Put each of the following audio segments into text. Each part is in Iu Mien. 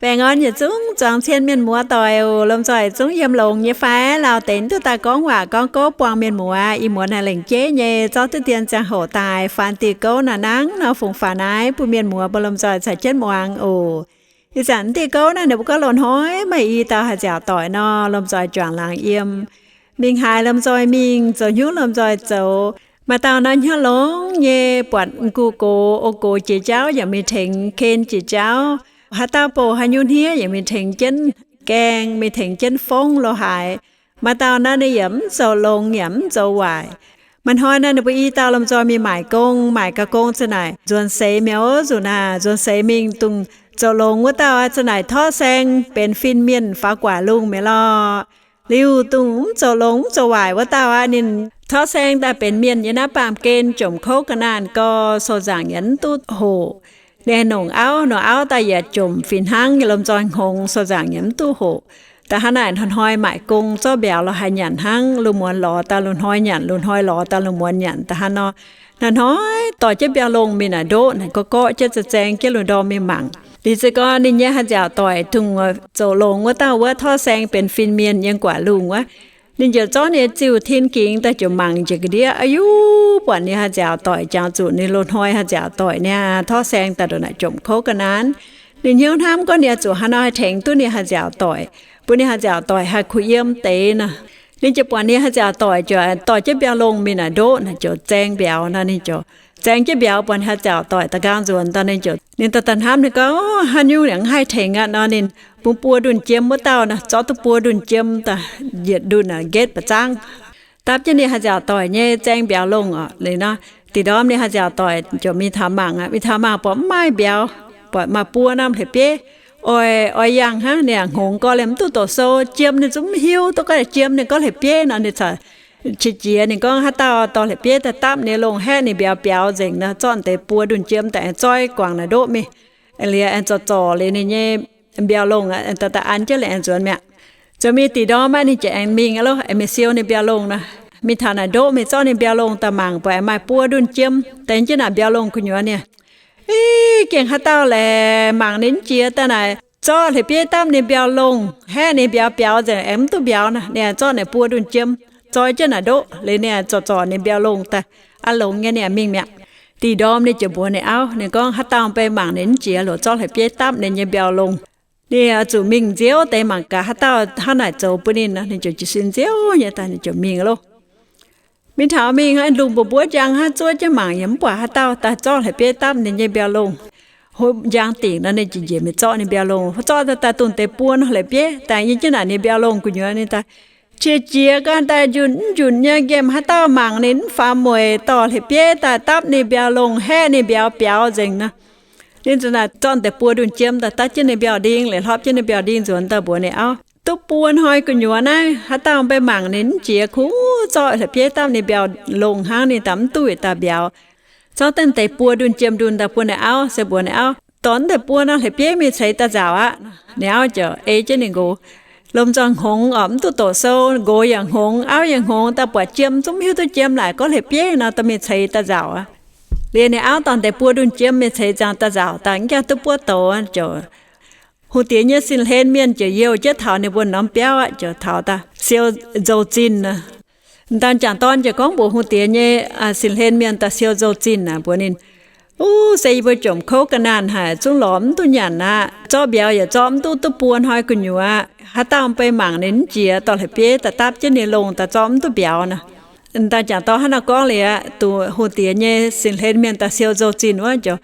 Baengh orn yietc zungv zuangx cien mienh muoz doic oc. Lomh nzoih zungv yiem longx nyei fai? Lauh deix duqv daaih gorngv waac gorngv gouv buangh mienh muoz. Ih muonz naaiv lengc jeiv nyei zorqv duqv dien ziangh hoc daaih faan diuh gouv naaiv nangv nor fungx faaux naaiv bun mienh muoz mbuo lomh nzoih caux jienv muangx oc. Ih zanc diuh gouv naaiv ninh mbuo gorngv loz-hnoi maaih i dauh haaix nziaauc doic nor, lomh nzoih juangc laangz yiem. Mingh haaix lomh nzoih mingh, zoux hnyouv lomh nzoih zoux. Maaih dauh naaiv hnyouv longx nyei, buatc m'gux gox, o gox jiex jauv yaac mingh tengx ken jiex jauv. Haaix dauh bouh haaix nyungc hniev yaac mingh tengx jienv gaeng, mingh tengx jienv fongv lo haaix. Maaih dauh naaiv ninh yaac mv zoux longx yaac mv zoux waaic. Maaih hnoi naaiv ninh mbuo i dauh lomh nzoih mingh maaic gong, maaic gau gong za'naaic nzuonx seix mi'aqv. Nzuqc naaic nzuonx seix mingh, dongh zoux longx wuov dauh za'naaic torqv saeng benx fin-mienh faaux guaax lungh mi'aqv lorqc. Liuz dongh mv zoux longx mv zoux waaic wuov dauh aqv, ninh torqv saeng daaih benx mienh nyei naaiv baamh gen jomc kouv ga'naanh gau, sou-nzaangc yaac mv duqv hoqc. Ninh nongc auv, nongc auv daaih yaac jomc fih hnangv, lomh nzoih hngongx, sou-nzaangc yaac mv duqv hoqc. Da'hnangv naaic hnoi-hnoi maaic gong zorqv mbiauz lorz haih nyanc hnangv, lungh muonz lorz daaih lungh hnoi nyanc, lungh hnoi lorz daaih lungh muonz nyanc da'hnangv nor. Hnoi-hnoi dorh jienv mbiauz-longh mingh naaic ndoqv naaic, gorqv-gorqv jienv, zaeng jienv lungh ndorm mingh mangc. Liuz ziouc gorngv ninh nyei haaix nziaauc doic dongh zoux longx wuov dauh wuov torqv saeng benx fin-mienh yiem guaax lungh wuov, ninh ziouc zorqv ninh nyei ziuh tin gingx daaih ziouc mangc njiec ga'ndiev. Aa yu, buatc ninh haaix nziaauc doic jangx zuqc ninh loz-hnoi haaix nziaauc doic niaa torqv saeng daaih ndongc naaic jomc kouv ga'naanh. Ninh hnyouv hnamv gorngv ninh oix zuqc haaix nor haih tengx duqv ninh haaix nziaauc doic, bun ninh haaix nziaauc doic haih kuh yiem deix nor. Ninh ziouc buatc ninh haaix nziaauc doic ziouc dorh jienv mbiauz-longh mingh naaic ndoqv naaic ziouc zaeng mbiauz nor, ninh ziouc zaeng jienv mbiauz buatc ninh haaix nziaauc doic da'nqaang nzuonx daaih, ninh ziouc ninh daaih daaih hnamv, ninh gorngv, Haaix nyungc yaac mv haih tengx aqv nor. Ninh bun buo ndunh jiem wuov dauh nor, zorqv duqv buo ndunh jiem daaih, yietc ndunh naaic nqetv ba'zangv, dapv jienv ninh haaix nziaauc doic nyei zaeng mbiauz-longh oc. Liuz nor, da'nyeic ndorm ninh haaix nziaauc doic ziouc mingh taux mangc aqv. Mingh taux mangc buatc mv maaih mbiauz, buatc maaih buo norm hleix bieiv oix, oix yangh hnangv. Ninh hngongx gorx liemh mv duqv doqc sou, jiem ninh zungv mv hiuv duqv gorngv jiem ninh gorngv hleix bieiv nor. Ninh caux qiex jiez ninh gorngv haaix dauh dorh hleix bieiv daaih dapv ninh nyei longh haeqv ninh mbiauz biaux nzengc nor, zorqv deix buo ndunh jiem daaih aengx zoi guangc naaic ndoqv mingh. Liuz aengx zorc zorc liuz ninh nyei mbiauz-longh daaih an jienv liuz aengx nzuonx mi'aqv. Zoux mingh da'nyeic ndorm aqv, ninh ziouc aengx mingh aqv loh, aengx mingh siou ninh mbiauz-longh nor. Mingh taux naaic ndoqv mingh zorqv ninh mbiauz-longh daaih mangc buatc aengx maaih buo ndunh jiem daaih jienv naaic mbiauz-longh gu'nyuoz niaa. Ih, gengh haaix dauh laeh mangc ninh mv jiex daaih naaic, zorqv hleix bieiv dapv ninh mbiauz-longh haeqv ninh mbiauz biaux nzengc aengx mv duqv mbiauz nor. Ninh zorqv naaic buo ndunh jiem zoi jienv naaic ndoqv liuz ninh zorc zorc ninh mbiauz-longh daaih, aa, longx nyei ninh mingh mi'aqv. Da'nyeic ndorm ninh ziouc mbuox ninh auv, ninh gorngv, Haaix dauh mv bei mangc ninh mv jiex, luoqc zorqv hleix bieiv dapv ninh nyei mbiauz-longh. Ninh oix zuqc mingh nziouv deix mangc gaax haaix dauh hnangv naaic zoux bun ninh nor. Ninh ziouc jiez sin nziouv nyei daaih, ninh ziouc mingh loh. Mingh taux mingh hnangv, lungh mbuov mbuov njang hnangv, zuov jienv mangc yaac mv buatc haaix dauh daaih zorqv hleix bieiv dapv ninh nyei mbiauz-longh. Hopv njang dingc nor, ninh ziouc njiec mingh zorqv ninh mbiauz-longh. Zorqv daaih daaih dongh deix buo norm hleix bieiv daaih yiem jienv naaic ninh mbiauz-longh gu'nyuoz. Ninh daaih qiex jiez ganh daaih njunc njunc nyei nqemh haaix dauh mangc ninh mv faaux mueic dorh hleix bieiv daaih dapv ninh mbiauz-longh haeqv ninh mbiauz biaux nzengc nor. Ninh ziouc naaic zorqv deix buo ndunh jiem daaih dapv jienv ninh mbiauz-nding liuz hlopv jienv ninh mbiauz-nding nzuonx daaih mbuox ninh auv, Duqv buo hnoi gu'nyuoz naaiv haaix dauh mv bei mangc ninh mv jiex, kungx zorqv hleix bieiv dapv ninh mbiauz-longh hnangv, ninh daaih mv duqv yietc dauh mbiauz. Zorqv deix buo ndunh jiem ndunh daaih bun ninh auv, se mbuox ninh auv dorh deix buo norm hleix bieiv mingh ceix daaih nzaaux aqv. Ninh auv ziouc ei jienv ninh nqox, lomh nzoih hngongx oc, mv duqv doqc sou, nqox yaac hngongx, auv yaac hngongx, daaih buatc jiem zungv mv hiuv duqv jiem laaic gorngv hleix bieiv nor, dorh mingh ceix daaih nzaaux aqv. Liuz ninh auv dorh deix buo ndunh jiem mingh ceix ziangx daaih nzaaux daaih, mv gaengh duqv buov douz ziouc hungh diex nyei sin-hlen mienh ziouc youh jienv taux ninh mbuo norm biauv aqv, ziouc taux daaih siou nzou zinh aqv. M'dauh jangc dorn ziouc gorngv mbuox hungh diex nyei sin-hlen mienh daaih siou nzou zinh aqv, mbuox ninh, Uv, se yie mbuo jomc kouv ga'naanh haic, zungv lorz mv duqv nyanc aqv. Zorqv mbiauz yaac zorqv mv duqv, duqv buo hnoi gu'nyuoz aqv. Haaix dauh mv bei mangc ninh mv jiex, dorh hleix bieiv daaih dapv jienv ninh longh daaih zorqv mv duqv mbiauz nor. M'dauh jangc dorn hnangv naaiv gorngv liuz aqv, dongh hungh diex nyei sin-hlen mienh daaih siou nzou zinh wuov ziouc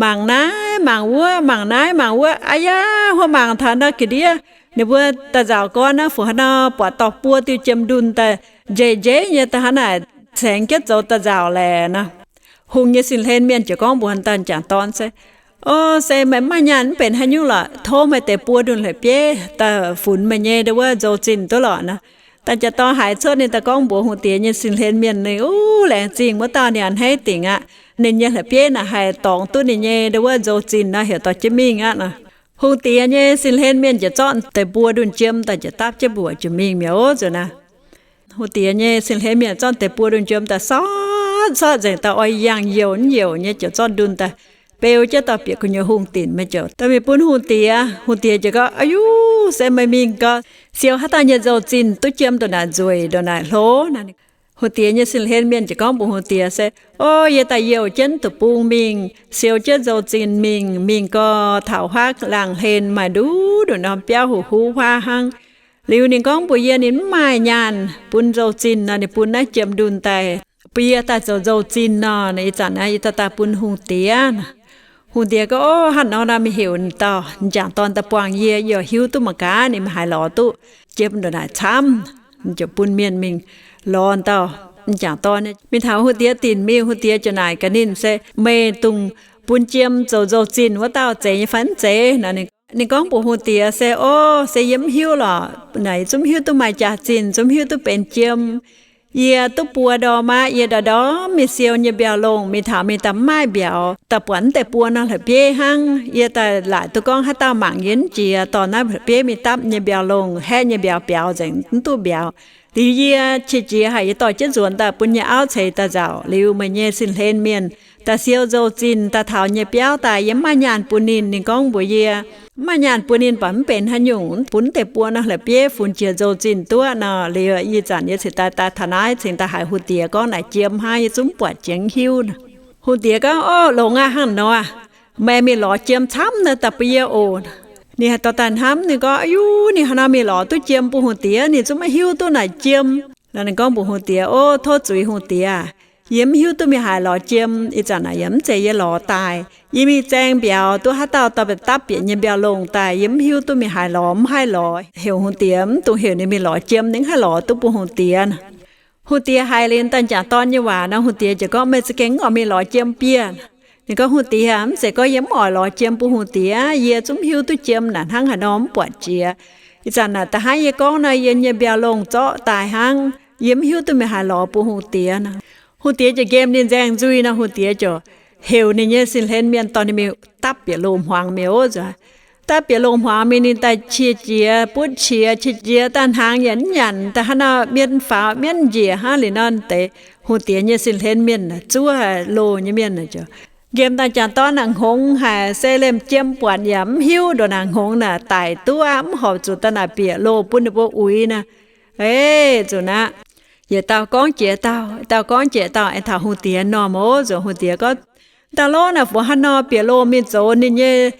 mangc naaiv mangc wuov, mangc naaiv mangc wuov. Aa yaa, huov mangc taux naaiv ga'ndiev, ninh mbuo daaih nzaaux gorn naaiv fungc haaix nor buatc dorh buo diuh jiem ndunh daaih, njeiv njeiv nyei daaih hnangv naaic, caengx jienv zoux daaih nzaaux laeh nor. Hungh nyei sin-hlen mienh ziouc gorngv mbuox m'dauh jangc dorn se, O, se meih mv maaih nyaanh mv benx haaix nyungc lorqc, tov meih deix buo ndunh hleix bieiv daaih funx meih nyei ndo wuov nzou zinh duqv lorqc nor. M'dauh jangc dorn haiz cuotv ninh daaih gorngv mbuox hungh diex nyei sin-hlen mienh, Ninh uv, laengz zingh wuov dauh ninh a'hneiv dingc aqv. Ninh nyei hleix bieiv naaic haih dorngx duqv ninh nyei ndo wuov nzou zinh nor, heuc dorh jienv mingh aqv nor. Hungh diex nyei sin-hlen mienh ziouc zorqv deix buo ndunh jiem daaih ziouc dapv jienv mbuoqc ziouc mingh mi'aqv oc. Nzunc naaiv hungh diex nyei sin-hlen mienh zorqv deix buo ndunh jiem daaih sortv sortv nzengc daaih oix yangh youc mv youc nyei ziouc zorqv ndunh daaih beu jienv dorh bieqc gu'nyuoz hungh dinc, meih ziouc dorh mingh bun hungh diex. Hungh diex ziouc gorngv, Aa yuv, se meih mingh gau, siou haaix dauh nyei nzou-zinh duqv jiem ndongc naaic nzueic, ndongc naaic hlo naaic. Hungh diex nyei sin-hlen mienh ziouc gorngv mbuox hungh diex, Se, o, yie daaih youh jienv deic-bung mingh, siou jienv nzou-zinh mingh, mingh gau, taux huaav laangz hlen maaih nduqc nduqc norm biauv huv-huv huaav hnangv. Liuz ninh gorngv mbuox yie ninh mv maaih nyaanh bun nzou-zinh nor, ninh bun naaiv jiem ndunh daaih bun yie daaih zoux nzou-zinh nor. Ih zanc naaiv yie daaih daaih bun hungh diex. Hungh diex gorngv, O, hnangv nor nor, mingh heuc dauh m'jangc dorn daaih buangh yie, yie hiuv duqv mangc gaax ninh mingh haaix lorz duqv jiem ndongc naaic camv. Ziouc bun mienh mingh lorz dauh m'jangc dorn mingh taux hungh diex dinc mingh. Hungh diex ziouc naaic gaax ninh, Se meih dongh bun jiem zoux nzou-zinh wuov dauh zeiz nyei fai mv zeiz? Ninh gorngv mbuox hungh diex, Se, o, se yie mv hiuv lorqc. Naaic yie zungv hiuv duqv maaih jaax-zinh, zungv hiuv duqv benx jiem. Yie duqv buo ndorm aqv, yie ndorm-ndorm mingh siou nyei mbiauz-longh, mingh taux mingh daaih mv maaih mbiauz, daaih buatc mv deix buo norm la'bieiv hnangv. Yie daaih laaic duqv gorngv haaix dauh mangc yie mv jiex, dorh naaiv la'bieiv mingh dapv nyei mbiauz-longh, haeqv nyei mbiauz biaux nzengc, mv duqv mbiauz. Liuz yie qiex jiez haic, yie dorh jienv nzuonx daaih bun nyei auv ceix daaih nzauc. Liuz meih nyei sin-hlen mienh daaih siou nzou-zinh daaih taux nyei biauv daaih, yie mv maaih nyaanh bun ninh. Ninh gorngv mbuox yie, Mv maaih nyaanh bun ninh baac mv benx haaix nyungc, bun mv deix buo norm la'bieiv funx jiex nzou-zinh duqv nor. Liuz ih zanc yie cingx daaih, daaih taux naaiv cingx daaih haiz hungh diex gorngv naaic jiem hnangv, yie zungv mv buatc jiex mv hiuv nor. Hungh diex gorngv, O, longx aqv, hnangv nor, meih mingh lorz jiem camv naaiv daaih bun yie oc. Ninh haaix dorh daaih hnamv, ninh gorngv, Aa yuv, ninh haaix nor mingh lorz duqv jiem bun hungh diex, ninh zungv maiv hiuv duqv naaic jiem. Ninh gorngv mbuox hungh diex, O, tov zuiz hungh diex, yie mv hiuv duqv mingh haaix lorz jiem. Ih zanc naaic yaac mv zeiz yie lorz daaih. Yie mingh zaeng mbiauz duqv haaix dauh dorh dapv bieqc nyei mbiauz-longh daaih. Yie mv hiuv duqv mingh haaix lorz, mv haih lorz. Heuc hungh diex, mv dungx heuc ninh mingh lorz jiem, ninh mv haih lorz duqv bun hungh diex. Hungh diex haiz liuz daaih m'jangc dorn nyei waac nor, hungh diex ziouc gorngv, Meih za'gengh mv oix mingh lorz jiem bieqc. Ninh gorngv, Hungh diex, mv zeiz gorngv yie mv oix lorz jiem bun hungh diex, yie zungv mv hiuv duqv jiem naaic hnangv haaix nor mv buatc jiex. Ih zanc naaic da'haiz yie gorngv nor, yie nyei mbiauz-longh zorqv daaih hnangv. Yie mv hiuv duqv mingh haaix lorz bun hungh diex nor. Hungh diex ziouc nqemh ninh nzaeng nzuih nor, hungh diex ziouc heuc ninh nyei sin-hlen mienh dorh ninh mingh dapv bieqc loh-hmuangx mingh oc. Nzuonx dapv bieqc loh-hmuangx mingh, ninh daaih qiex jiez butv qiex, qiex jiez daaih hnaangx yaac mv nyanc, da'haav nor mienh faaux mienv njiec hnangv liuz nor deix. Hungh diex nyei sin-hlen mienh, zuov loh nyei mienh ziouc nqemh daaih m'jangc dorn naaic hngongx haic, se liemh jiem buatc yaac mv hiuv, ndongc naaic hngongx naaic daic duqv aqv, mv horpc zuqc daaih naaic bieqc loh bun ninh mbuo uix nor. Ei, zuqc naaiv, yietc dauh gorngv jiex dauh, dauh gorngv jiex dauh, aengx taux hungh diex normh oc. Nzuonx hungh diex gorngv, Dauh lov naaic, fungx haaix nor bieqc loh mingh zoux ninh nyei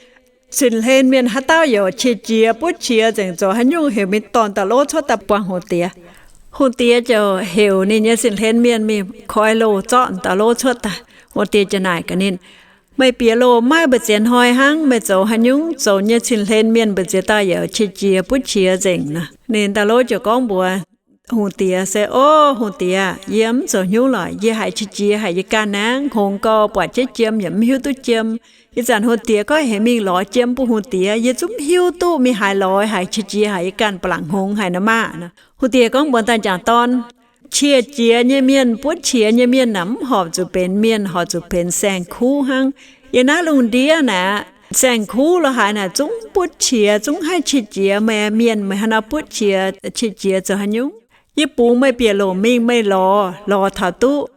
sin-hlen mienh haaix dauh yaac qiex jiez butv qiex nzengc, zoux haaix nyungc heuc mingh dorh dauh lov cuotv daaih buangh hungh diex. Hungh diex ziouc heuc ninh nyei sin-hlen mienh mingh koi loh zorqv dauh lov cuotv daaih. Hungh diex ziouc naaic gaax ninh, Meih bieqc loh maiv mbu'ziex hnoi hnangv, meih zoux haaix nyungc zoux nyei sin-hlen mienh mbu'ziex dauh yaac qiex jiez butv qiex nzengc nor? Ninh dauh lov ziouc gorngv mbuox hungh diex, Se, o, hungh diex, yie mv zoux haaix nyungc lorqc. Yie haiz qiex jiez haic yie ganh aqv. Hngongx gau buatc jienv jiem yaac mv hiuv duqv jiem. Ih zanc hungh diex gorngv heuc mingh lorz jiem bun hungh diex, yie zungv mv hiuv duqv mingh haaix lorz, haiz qiex jiez haic yie ganh ba'laqc hngongx haic nor maah. Hungh diex gorngv mbuox daaih m'jangc dorn, Qiex jiez nyei mienh, butv qiex nyei mienh naaic mv horpc zuqc benx mienh, horpc zuqc benx saeng-kuv hnangv. Yiem naaiv lungh ndiev naaic, saeng-kuv lo haaix naaic zungv butv qiex, zungv haih qiex jiez. Meih mienh, meih haaix nor butv qiex, qiex jiez zoux haaix nyungc? Yie bungx meih bieqc loh mingh, meih lorz, lorz taux duqv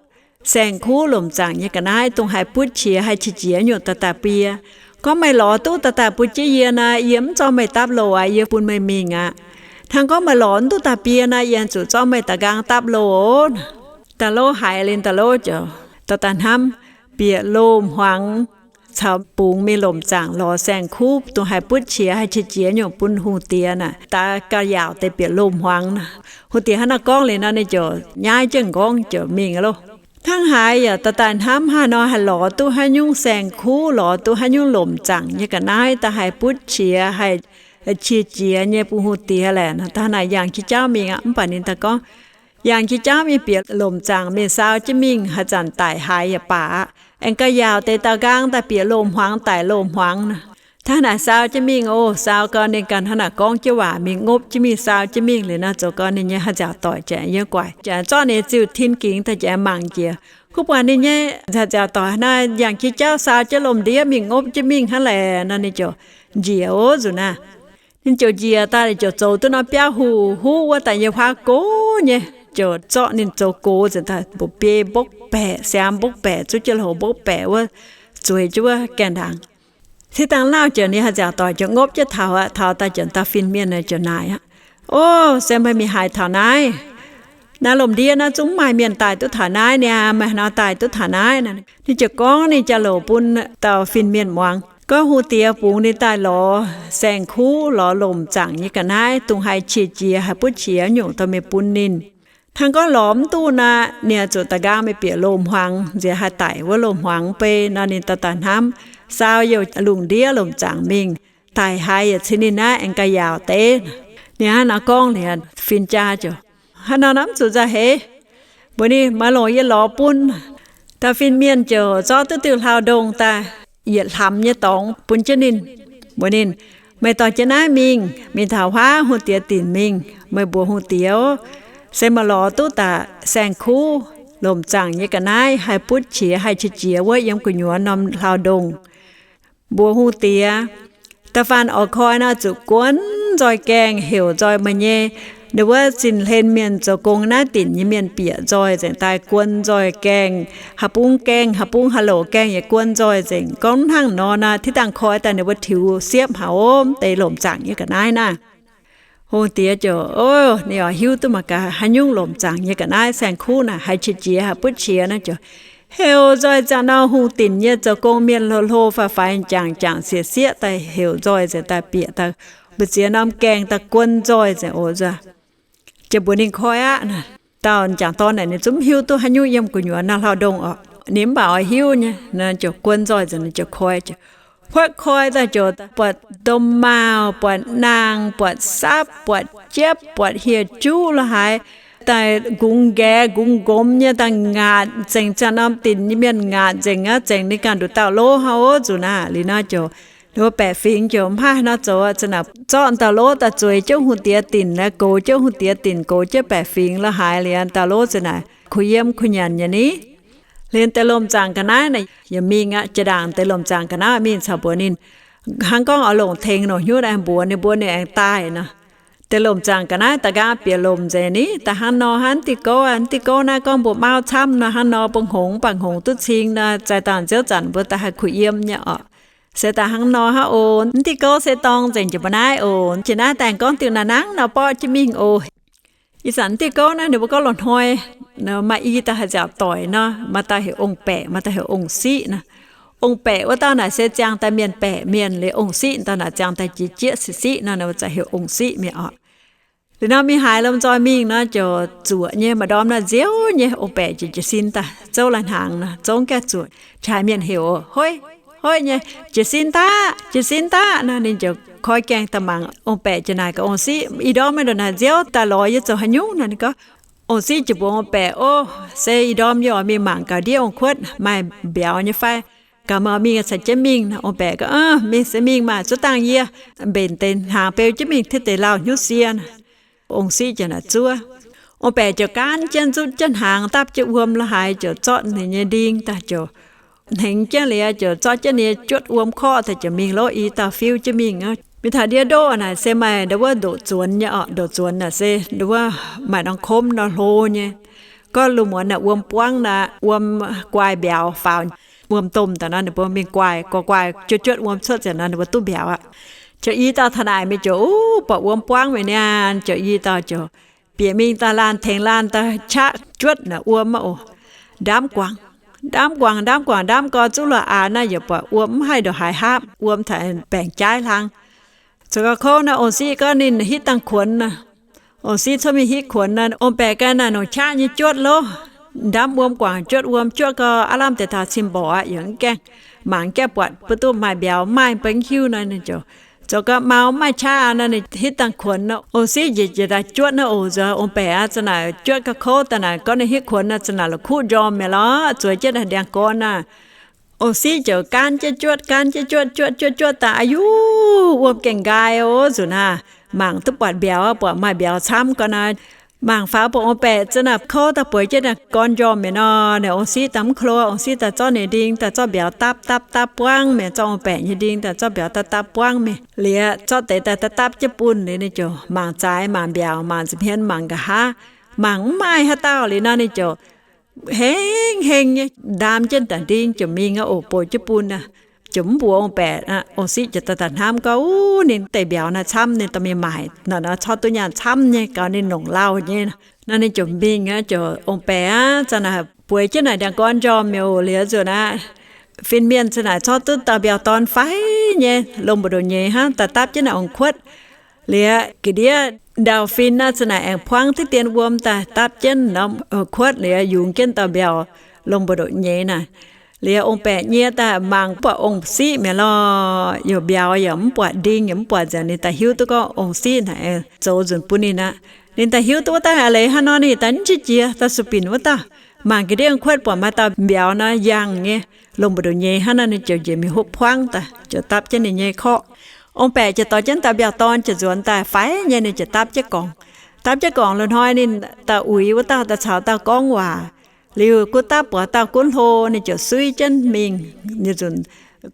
saeng-kuv lomc zaangc nyei ga'naaiv, dongh haih butv qiex, haih qiex jiez nyungc daaih daaih bun yie. Gorngv meih lorz duqv daaih daaih bun jienv yie naaic, yie mv zorqv meih dapv loh aqv, yie bun meih mingh aqv. Hnangv gorngv meih lorz mv duqv daaih bun yie naaic, yie zuqc zorqv meih da'nqaang dapv loh oc. Da'lov haiz liuz, da'lov ziouc daaih daaih hnamv bieqc loh hmuangx caux bungx mingh lomc zaangc lorz saeng-kuv, dongh haih butv qiex, haih qiex jiez nyungc bun hungh diex naaic, daaih gauh yaauc deix bieqc loh hmuangx naaic. Hungh diex hnangv naaiv gorngv liuz nor, ninh ziouc nyaiv jienv m'nqorngv ziouc mingh loh. Hnangv haaix yaac daaih daaih hnamv haaix nor haih lorz duqv haaix nyungc saeng-kuv, lorz duqv haaix nyungc lomc zaangc nyei ga'naaiv, daaih haih butv qiex, haih qiex jiez nyei bun hungh diex laeh. Daaih naaic yangh jiex jauv mingh aqv. Mv baac ninh daaih gorngv, yangh jiex jauv mingh bieqc lomc zaangc mingh saau jienv mingh, haaix zanc daic haaix yaac baac aqv. Aengx gauh yaauc deix da'nqaang daaih bieqc loh hmuangx, daic loh hmuangx nor. Hnangv naaic saau jienv mingh oc. Saau gau ninh ganh hnangv naaic gorngv jienv waac mingh, ngopv jienv mingh, saau jienv mingh liuz nor, zoux gau ninh nyei haaix nziaauc doic ziouc yiem guaix, ziouc zorqv ninh ziux tin-gingx daaih ziouc mangc jiex. Kuv buatc ninh nyei haaix nziaauc doic naaiv yangh jiex jauv saau jienv lomh ndiev mingh, ngopv jienv mingh hnangv laeh nor, ninh ziouc njiec oc. Nzuqc naaiv ninh ziouc njiec daaih, ziouc zoux duqv norm biauv huv-huv wuov daaih nyei huaav gox nyei, ziouc zorqv ninh zoux gox nzengc daaih, mba'biei mbopv baeqc, siaam mbopv baeqc, zuqv jienv loz mbopv baeqc wuov, zueiz jienv wuov gaengh ndaangc. Cingx dangh lauh ziouc ninh haaix zanc doic ziouc ngopv jienv taux aqv. Taux daaih ziouc dauh fin-mienh ziouc naaic aqv, O, se meih mingh haaix taux naaiv? Naaiv lomc ndiev naaiv zungv mv maaih mienh daaih duqv taux naaiv niaa. Meih haaix nor daaih duqv taux naaiv? Ninh ziouc gorngv ninh jauv-louc bun dauh fin-mienh muangx, gorngv hungh diex bungx ninh daaih lorz saeng-kuv, lorz lomc zaangc nyei ga'naaiv, dongh haih qiex jiez, haih butv qiex nyungc dorh mingh bun ninh. Hnangv gorngv lorz mv duqv nor, ninh zuqc da'nqaang mingh bieqc loz-hmuangx, nziex haih daic wuov loz-hmuangx bei nor, ninh daaih daaih hnamv, saau youh lungh ndiev lomc zaangc mingh, daic haiz yietc cin ninh naaiv aengx ga'yaauc deix. Ninh hnangv nor gorngv liuz, fin-jaa ziouc, Haaix nor naaiv mv zuqc nzauh heix. Mbuox ninh, Maaih longc yie lorz bun. Dauh fin-mienh ziouc zorqv duqv diuh hlauv-ndongh daaih, yietc hlamx nyei dorngx bun jienv ninh, mbuox ninh, Meih dorh jienv naaiv mingh, mingh taux huaav hungh diex dinc mingh. Meih mbuox hungh diex, Se meih lorz duqv daaih saeng-kuv, lomc zaangc nyei ga'naaiv, haih butv qiex, haih qiex jiez wuov yiem gu'nyuoz norm hlauv-ndongh, mbuox hungh diex, Da'faanh oix koi nor, zuqc guon nzoih gaengh heuc nzoih meih nyei, ninh wuov zinh hlen mienh zoux gong naaiv dinc nyei mienh bieqc nzoih nzengc daaih, guon nzoih gaengh, haaix bung gaengh, haaix bung haaix loc gaengh yaac guon nzoih nzengc. Gorngv hnangv nor naaic, tiv dangh koi daaih ninh mbuo tiux siepv haic, mv deix lomc zaangc nyei ga'naaiv naaiv. Hungh diex ziouc, O, ninh oix hiuv duqv mangc gaax haaix nyungc lomc zaangc nyei ga'naaiv, saeng-kuv naaic haih qiex jiez, haih butv qiex naaiv, ziouc heuc nzoih ziangh nor hungh dinc nyei zoux gong mienh hlo hlo faix faix, jangc jangc sieqv sieqv daaih, heuc nzoih nzengc daaih bieqc daaih, mbu'ziex norm gaengh daaih guon nzoih nzengc oc nzuonx. Ziouc mbuox ninh koi aqv. Dauh m'jangc dorn naaic ninh zungv mv hiuv duqv haaix nyungc yiem gu'nyuoz naaiv hlauv-ndongh oc. Ninh mv baac oix hiuv nyei, ziouc guon nzoih nzengc, ziouc koi, ziouc huotv koi daaih ziouc buatc domh maauh, buatc naang, buatc sapv, buatc jiepv, buatc hieh juv lo haaix, daaih nqungx nqaeqv nqungx nqomz nyei daaih ngaatc nzengc, ziangh norm dinc nyei mienh ngaatc nzengc aqv, zengc ninh ganh nduqc dauh lov hnangv oc. Nzunc naaic liuz nor ziouc ninh mbuo baeqc fingx ziouc mv haih nor zoux, za'naaic zorqv dauh lov daaih zueiz jienv hungh diex dinc, goux jienv hungh diex dinc, goux jienv baeqc fingx lo haaix liuz, dauh lov za'naaic kuh yiem kuh nyanc nyei ni. Liuz deix lomc zaangc ga'naaiv naaic yaac mingh aqv. Jiex ndaangc deix lomc zaangc ga'naaiv mingh caux mbuox ninh, hnangv gorngv oix longc tengx longc hnyouv daaih mbuox ninh mbuo ninh aengx daaih nor. Deix lomc zaangc ga'naaiv da'nqaang bieqc lomc nzengc ni, daaih hnangv nor hnangv diuh gouv, diuh gouv naaiv gorngv mbuo mauv camv nor, hnangv nor mbuo hngongx mv baac hngongx duqv cing nor, zaaih dangh nziouv zanc mbuo daaih haih kuh yiem nyei oc. Se daaih hnangv nor hnangv oc. Diuh gouv se dorng nzengc jiex mbuo naaiv oc. Jiex naaiv daaih gorngv diuh naaiv nangv nor borqv jienv mingh oc. Ih zanc diuh gouv naaiv ninh mbuo gorngv loz-hnoi maaih i dauh haaix nziaauc doic nor, maaih dauh heuc Ong-Baeqc, maaih dauh heuc Ong-Siqv nor. Ong-Baeqc wuov dauh naaic se ziangh daaih mienh baeqc mienh, liuz Ong-Siqv dauh naaic ziangh daaih jiex jieqv siqv siqv nor, ninh mbuo za'gengh heuc Ong-Siqv mingh oc. Liuz nor mingh haaix lomh nzoih mingh nor ziouc zuoqc nyei, maaih ndorm naaiv nziouv nyei, Ong-Baeqc ziouc jiez sin daaih zouv lai-hnaangx nor, zouv gaengh zuoqc, qaqv mienh heuc, Hoiv, hoiv nyei, jiez sin daaih, jiez sin daaih nor, ninh ziouc koi gaengh daaih mangc. Ong-Baeqc ziouc naaic gaax Ong-Siqv, Ih ndorm meih ndongc naaic nziouv daaih lorz yie zoux haaix nyungc nor? Ninh gorngv, Ong-Siqv ziouc mbuox Ong-Baeqc, Ov, se ih ndorm yie oix mingh mangc gaax ndiev ong-kuotv maaih mbiauz nyei fai, gaax meih oix mingh caux jienv mingh nor. Ong-Baeqc gorngv, Mingh se mingh maah, zuov dangh yie mbenc deix hnaangx beu jienv mingh, tiv deix lauh hnyouv sie nor. Ong-Siqv ziouc naaic zuov. Ong-Baeqc ziouc gaanv jienv nzutv jienv hnaangx, dapv jienv wuom lo haaix, ziouc zorqv ninh nyei nding daaih ziouc hnengx jienv liuz, ziouc zorqv jienv ninh nyei juotv wuom korqv daaih ziouc mingh lov, i dauh fiuv jienv mingh. Mingh taux ndiev ndoqv naaic se maaih ndau wuov ndoqc zuonx nyei oc. Ndoqc zuonx naaic se ndau wuov maaih norm komv nor hlo nyei. Gorngv lungh muonz naaic wuom buangv naaic, wuom guaix mbiauz faaux, wuom domh daaih nor, ninh mbuo mingh guaix, guaix guaix juotv juotv wuom cuotv ziouc nor, ninh mbuo duqv mbiauz aqv. Ziouc i dauh taux naaic mingh ziouc, Uv, buatc wuom buangv mi'aqv niaa. Ziouc i dauh ziouc bieqc mingh daaih laanh tengx laanh daaih qaqv juotv naaic wuom aqv oc. Ndamv guangc, ndamv guangc, ndamv guangc, ndamv gau zuqv luoqc aanx naaic yaac buatc wuom mv haih ndongc haaix hapv, wuom taux baengc jaaiv hlang. Zoux gau kouv nor, Ong-Siqv gorngv ninh hitv dangh kuonx nor. Ong-Siqv cuotv mingh hitv kuonx nor, Ong-Baeqc ganh naaic nongc qaqv nyei juotv loh. Ndamv wuom guangc juotv wuom, juotv gau aav lamh deix taux cin-mborqc aqv, yaac mv gaengh mangc gaengh buatc bun duqv maaih mbiauz maaih, mv baac mv hiuv nor, ninh ziouc zoux gau mau, mv maaih qaqv aqv nor, ninh hitv dangh kuonx nor. Ong-Siqv njiec jiex daaih juotv naaiv oc. Nzuonx Ong-Baeqc aqv, za'naaic juotv gau kouv daaih naaic, gorngv ninh hitv kuonx nor, za'naaic la'kuqv njormh mi'aqv lorqc, zueiz jienv naaic ndiangx-gorn aqv. Ong-Siqv ziouc gaanv jienv juotv, gaanv jienv juotv, juotv juotv juotv daaih, aa yuv, wuom gaengh nqaai oc. Nzunc naaic mangc duqv buatc mbiauz, buatc maaih mbiauz camv gau naaic. Mangc faaux buatc Ong-Baeqc za'naaic kouv daaih bueix jienv naaic gorn njormh mi'aqv nor, naaic Ong-Siqv daaih mv klo, Ong-Siqv daaih zorqv ninh nding daaih zorqv mbiauz dapv dapv dapv buangv mingh, zorqv Ong-Baeqc nyei nding daaih zorqv mbiauz dapv dapv buangv mingh liuz, zorqv deix daaih dapv dapv jienv bun liuz, ninh ziouc mangc zaaix mangc mbiauz, mangc nza'hmien mangc nqa'haav, mangc mv maaih haaix dauh liuz nor, ninh ziouc heng heng nyei ndaam jienv daaih nding ziouc mingh aqv oc, bouh jienv bun aqv. Ziouc mv mbuox ong-baeqc aqv. Ong-siqv ziouc daaih hnamv gorngv, Uv, ninh deix mbiauz naaiv camv, ninh dorh mingh maaic nor, corc duqv nyaanh camv nyei, gaux ninh longc lauh nyei. Nor ninh ziouc mingh aqv, ziouc, Ong-baeqc aac, za'naaic bueix jienv naaic ndiangx-gorn njormh mi'aqv oc. Liuz nzunc aqv, fin-mienh za'naaic corc duqv dauh mbiauz-dorn fai nyei, lomh mbu'ndongx nyei hnangv, daaih dapv jienv naaic ong-kuotv. Liuz ga'ndiev ndau-fin naaiv za'naaic aengx buangv diqv dien wuom daaih dapv jienv norm ong-kuotv, liuz yungz jienv dauh mbiauz lomh mbu'ndongx nyei naaic. Liuz ong-baeqc nyie daaih mangc mv buatc ong-siqv mi'aqv lorh. Youc mbiauz yaac mv buatc, nding yaac mv buatc nzengc. Ninh daaih hiuv duqv gorngv ong-siqv naaic zoux nzunc bun ninh aqv. Ninh daaih hiuv duqv wuov dauh a'leiz hnangv nor, ninh daaih mv qiex jiez daaih sueih binc wuov dauh. Mangc ga'ndiev ong-kuotv buatc maaih dauh mbiauz nor yangh nyei, lomh mbu'ndongx nyei hnangv nor, ninh ziouc njiec mingh hopv buangv daaih ziouc dapv jienv ninh nyei korqv. Ong-baeqc ziouc dorh jienv dauh mbiauz-dorn ziouc nzuonx daaih faix nyei, ninh ziouc dapv jienv gorngc. Dapv jienv gorngc loz-hnoi ninh daaih uix wuov dauh, daaih caux dauh gorngv waac. Liuz gunv dapv buatc dauh gunv hlo, ninh ziouc suiv jienv mingh. Ninh nzunc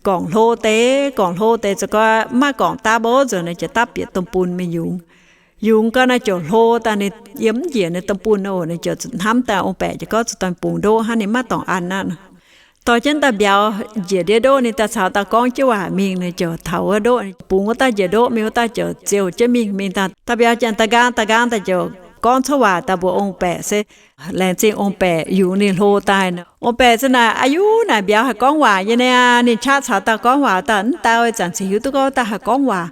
gorngc hlo deix, gorngc hlo deix, ziouc gorngv mv maaih gorngc dapv oc, nzunc ninh ziouc dapv bieqc domh bun mingh yungz. Yungz gau naaiv ziouc hlo daaih, ninh yiem mv njiec ninh domh bun oc. Ninh ziouc hnamv daaih ong-baeqc ziouc gorngv zuqc dorh bungx ndoqv hnangv, ninh maiv dorngc an aqv. Dorh jienv dauh mbiauz njiec ndiev ndoqv, ninh daaih caux dauh gorngv jienv waac mingh, ninh ziouc taux wuov ndoqv, bungx wuov dauh njiec ndoqv mingh, wuov dauh ziouc ziouh jienv mingh. Mingh daaih dauh mbiauz janx daaih nqaang daaih nqaang daaih ziouc gorngv cuotv waac daaih mbuox ong-baeqc se, laengz zingh ong-baeqc yungz ninh hlo daaih. Ong-baeqc ziouc naaic, Aa yuv, naaic mbiauz haih gorngv waac nyei niaa. Ninh qaqv caux dauh gorngv waac daaih, mv dau ih zanc cingx hiuv duqv gorngv wuov dauh haih gorngv waac.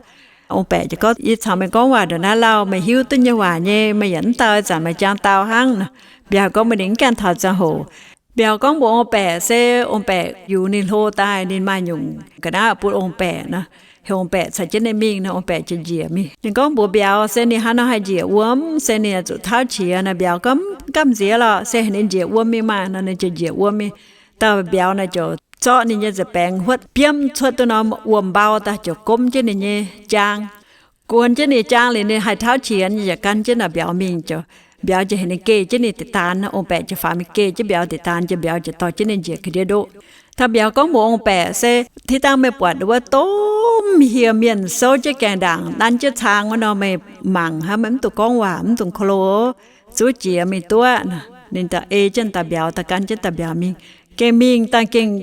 Ong-baeqc ziouc gorngv, Yie caux meih gorngv waac ndongc naaiv lauh, meih hiuv duqv nyei waac nyei, meih yaac mv dau ih zanc, meih jangx dau hnangv nor. Mbiauz gorngv mbuox ninh mv gaengh taux ziangh hoc. Mbiauz gorngv mbuox ong-baeqc se ong-baeqc yungz ninh hlo daaih, ninh maaih nyungc ga'naaiv bun ong-baeqc nor. Heuc ong-baeqc caux jienv ninh mingh nor, ong-baeqc ziouc njiec mingh. Ninh gorngv mbuox mbiauz se ninh hnangv nor haih njiec wuom, se ninh zuqc tauv qiex nor. Mbiauz gorngv, Gamh nziex lorqc, se heuc ninh njiec wuom mingh maah nor, ninh ziouc njiec wuom mingh. Dauh mbiauz naaic ziouc zorqv ninh nyei nza'baengx huotv biomv cuotv duqv norm wuom-mbau daaih, ziouc gomv jienv ninh nyei jaang. Guon jienv ninh jaang liuz, ninh haih tauv qiex nyei, ziouc gan jienv naaic mbiauz mingh. Ziouc mbiauz ziouc heuc ninh geh jienv ninh diqc daanx. Ong-baeqc ziouc faaux mingh geh jienv mbiauz diqc daanx, ziouc mbiauz ziouc dorh jienv ninh njiec ga'ndiev ndoqv. Dauh mbiauz gorngv mbuox ong-baeqc se, Tih dangh meih buatc wuov domh hieh mienh souv jienv gaengh ndaangc, nanv jienv cang wuov nor, meih mangc hnangv, meih mv dungx gorngv waac, mv dungx klo, zuov jiex mingh duqv. Ninh daaih ei jienv dauh mbiauz daaih gan jienv dauh mbiauz mingh. Gengh mingh daaih gengh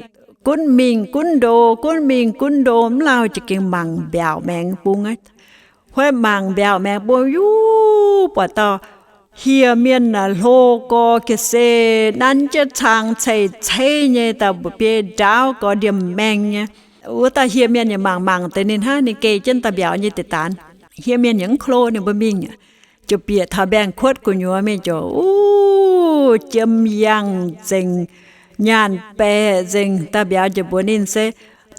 gunv mingh gunv ndo, gunv mingh gunv ndo, mv lauh ziouc gengh mangc mbiaauc maengx bung aqv. Huotv mangc mbiaauc maengx bung, yuv, buatc dauh hieh mienh naaic hlo gorx ga'sie, nanv jienv cang cei-cei nyei, dauh mbuoqc biei ndaauv gorx ndiemh maeng nyei. Wuov dauh hieh mienh yaac mangc mangc deix ninh hnangv, ninh geh jienv dauh mbiauz nyei diqc daanx. Hieh mienh yaac mv klo ninh mbuo mingh, ziouc bieqc taux mbaengx-kuotv gu'nyuoz mingh, ziouc, uv, jiem yangh nzengc, nyaanh baeqc nzengc. Dauh mbiauz ziouc mbuox ninh se,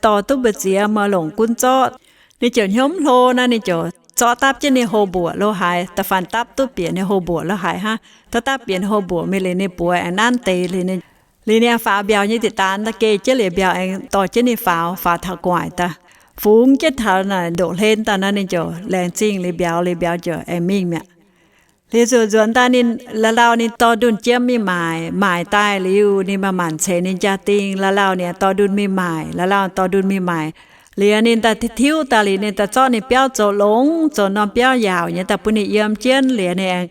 Dorh duqv mbu'ziex meih longc gunv zorqv. Ninh ziouc hnyouv mv hlo nor, ninh ziouc zorqv dapv jienv ninh hlo-mbuoqc lo haaix. Da'faanh dapv duqv bieqc ninh hlo-mbuoqc lo haaix hnangv, dapv dapv bieqc ninh hlo-mbuoqc mingh liuz, ninh buoz aengx nanv deix liuz, ninh aengx faaux mbiauz nyei diqc daanx daaih geh jienv liuz, mbiauz aengx dorh jienv ninh faaux, faaux taux gu'nguaaic daaih, fungx jienv taux naaic ndoqc hlen daaih nor, ninh ziouc laengz zingh liuz mbiauz, liuz mbiauz ziouc aengx mingh mi'aqv. Liuz nzuonx daaih ninh la'lauh ninh dorh ndunh jiem mingh maaic, maaic daaih liuz ninh maaih maanc ceix ninh jaa-dingh. La'lauh ninh dorh ndunh mingh maaic, la'lauh dorh ndunh mingh maaic. Liuz ninh daaih tiuv daaih liuz, ninh daaih zorqv ninh biauv zoux longx, zoux norm biauv yaauc nyei daaih bun ninh yiem jienv. Liuz ninh aengx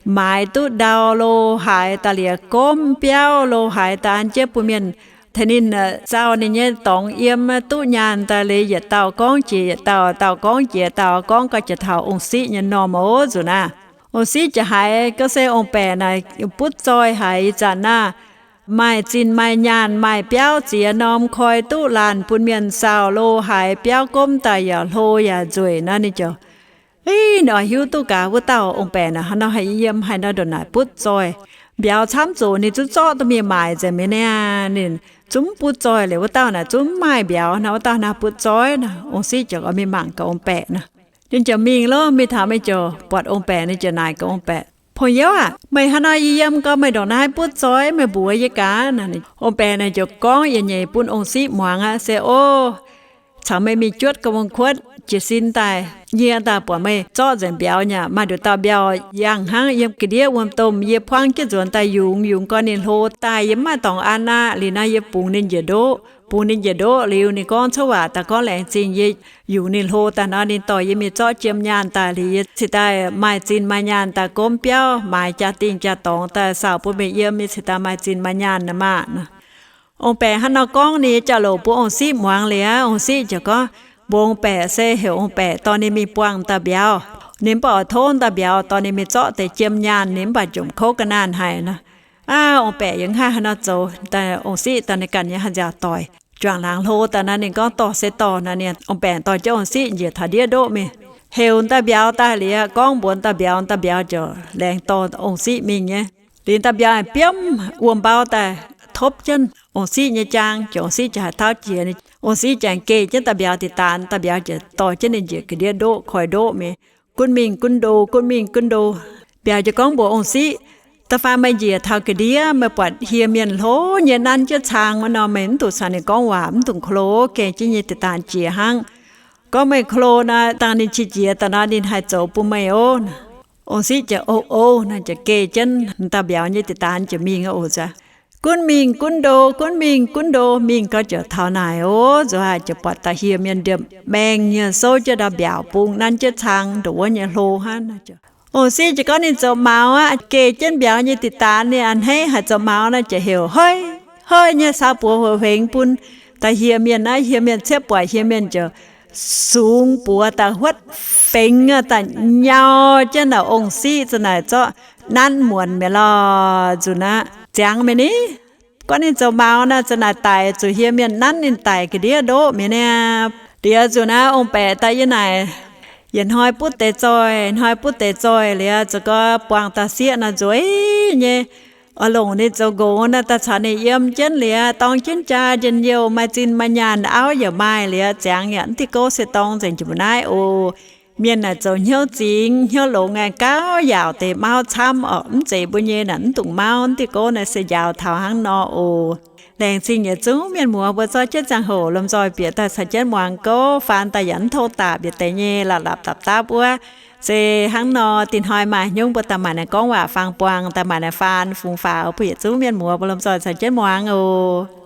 maaiz duqv ndau lo haaix daaih liuz, gomv biauv lo haaix daaih an jienv bun mienh tengx ninh, aa, zaux ninh nyei dorngx yiem, duqv nyaanh daaih liuz, yietc dauh gorngv jiex yietc dauh, dauh gorngv jiex dauh, gorngv gau jiex taux ong-siqv nyei normh oc. Nzunc naaiv ong-siqv ziouc haiz gorngv se ong-baeqc naaic butv zoih haic. Ih zanc naaiv maaih zinh maaih nyaanh, maaih biauv ziex norm koi duqv laanh bun mienh zaux lo haaix, biauv gomv daaih yaac hlo yaac nzueic nor, ninh ziouc, ih, ninh oix hiuv duqv gaax wuov dauh ong-baeqc naaic haaix nor haih yiem, haaix nor ndongc naaic butv zoih. Mbiauz camv zoqc ninh zungv zorqv duqv mingh maaic nzengc mi'aqv. Ninh zungv mv butv zoih. Liuz wuov dauh naaic zungv mv maaih mbiauz nor, wuov dauh naaic butv zoih nor. Ong-siqv ziouc oix mingh mangc gaax ong-baeqc nor. Ninh ziouc mingh lov, mingh taux mingh ziouc buatc ong-baeqc, ninh ziouc naaic gaax ong-baeqc, Pong youv aac, meih haaix nor yie yiem gau, meih ndongc naaiv butv zoih, meih mbuox yie gaax. Ong-baeqc naaic ziouc gorngv yietc nyeic bun ong-siqv muangx aqv, se, O, caux meih mingh juotv ga'wong kuotv, jiez sin daaih nyie daaih buatc meih zorqv nzengc mbiauz nyei. Maaih nduqc dauh mbiauz yangh hnangv yiem ga'ndiev wuom-domh, yie puangv jienv nzuonx daaih yungz, yungz gau ninh hlo daaih, yie mv maaih dorngx an aqv. Liuz nor yie bungx ninh njiec ndoqv. Bungx ninh njiec ndoqv liuz, ninh gorngv cuotv waac daaih gorngv, Laengz zingh yie yungz ninh hlo daaih nor, ninh dorh yie mingh zorqv jiem nyaanh daaih. Liuz yie cingx daaih maaih zinh maaih nyaanh daaih gomv biauv, maaiz jaa-dingh jaa-dorngx daaih saauc bun meih yiem, yie cingx daaih maaih zinh maaih nyaanh naaic maah. Ong-Baeqc hnangv nor gorngv, ninh nyei jauv-louc bun Ong-Siqv muangx liuz, Ong-Siqv ziouc gorngv, Mbuox Ong-Baeqc se heuc Ong-Baeqc dorh ninh mingh buangh dauh mbiauz. Ninh mv baac oix tov dauh mbiauz dorh ninh mingh zorqv deix jiem nyaanh, ninh mv baac jomc kouv ga'naanh haic nor. Aa, Ong-Baeqc yaac mv haih haaix nor zoux. Ong-Siqv daaih ninh ganh nyei haaix nziaauc doic juangc laangz hlo daaih nor, ninh gorngv dorh se dorh nor, ninh, Ong-Baeqc dorh jienv Ong-Siqv njiec taux ndiev ndoqv mingh, heuc dauh mbiauz daaih liuz, gorngv mbuox dauh mbiauz, dauh mbiauz ziouc laengz dorh Ong-Siqv mingh nyei. Liuz dauh mbiauz biomv wuom-mbau daaih topv jienv Ong-Siqv nyei jaang, ziouc Ong-Siqv ziouc haaix tauv jiex. Ong-Siqv ziouc geh jienv dauh mbiauz diqc daanx, dauh mbiauz ziouc dorh jienv ninh njiec ga'ndiev ndoqv, koi ndoqv mingh. Gunv mingh gunv ndo, gunv mingh gunv ndo. Mbiauz ziouc gorngv mbuox Ong-Siqv, Da'faanh meih njiec taux ga'ndiev, meih buatc hieh mienh hlo nyei nanv jienv cang wuov nor, meih mv dungx caux ninh gorngv waac, mv dungx klo, geh jienv nyei diqc daanx jiex hnangv. Gorngv meih klo nor, dangh ninh qiex jiez daaih nor, ninh haih zoux bun meih oc. Ong-Siqv ziouc, O, o, naaic ziouc geh jienv dauh mbiauz nyei diqc daanx ziouc mingh oc. Gunv mingh gunv ndo, gunv mingh gunv ndo, mingh gau ziouc taux naaic oc, nzuonx haaix ziouc buatc da'hieh mienh ndiemh maengh nyei souv jienv ndau mbiaauc bung nanv jienv cang ndongc wuov nyei hlo hnangv. Ong-Siqv ziouc gorngv ninh zoux maux aqv, geh jienv mbiauz nyei diqc daanx, ninh a'hneiv haic zoux maux nor, ziouc heuc, Hoi, hoi nyei saux buoz hueix huengx bun da'hieh mienh naaiv. Hieh mienh ciepv buatc, hieh mienh ziouc sungx buoz daaih huotv fengx daaih nyau jienv naaic Ong-Siqv za'naaic zorqv nanv muonc mi'aqv lorh. Nzunc aqv, ziangx mi'aqv ni. Gorngv ninh zoux maux naaic za'naaic daic zuqc hieh mienh nanv ninh daic ga'ndiev ndoqv mi'aqv niaa. Liuz nzunc aqv, Ong-Baeqc daaih yie naaic yietc hnoi butv deix zoih, hnoi butv deix zoih liuz, ziouc gau buangh da'sieqv naaic nzueic nyei. Oix longc ninh zoux nqox naaic daaih caux ninh yiem jienv liuz, dorng jienv jaa njien-youh, maaih zinh maaih nyaanh, auv yaac maaih liuz, ziangx yaac mv diuh gouv se dorng nzengc jiex mbuo naaiv oc. Mienh naaic zoux hnyouv zingx hnyouv longx aengx gauh yaauc deix mauv camv orqc. Mv zeiz mbuo nyei naaic mv dungx mauv, mv diuh gouv naaiv se njaaux taux hnangv nor oc. Laengz zingh yietc zungv mienh muoz mbuo zorqv jienv ziangh hoc lomh nzoih bieqc daaih caux jienv muangx gouv, faan daaih yaac mv tov daaih bieqc deix nyei la'lapc dapc dapv wuov. Se hnangv nor, dinh hnoi maaih hnyouv mbuo daaih maaic naaiv gorngv waac fangx buangh, daaih maaic naaiv faan fungx faaux bun yietc zungv mienh muoz mbuo lomh nzoih caux jienv muangx oc.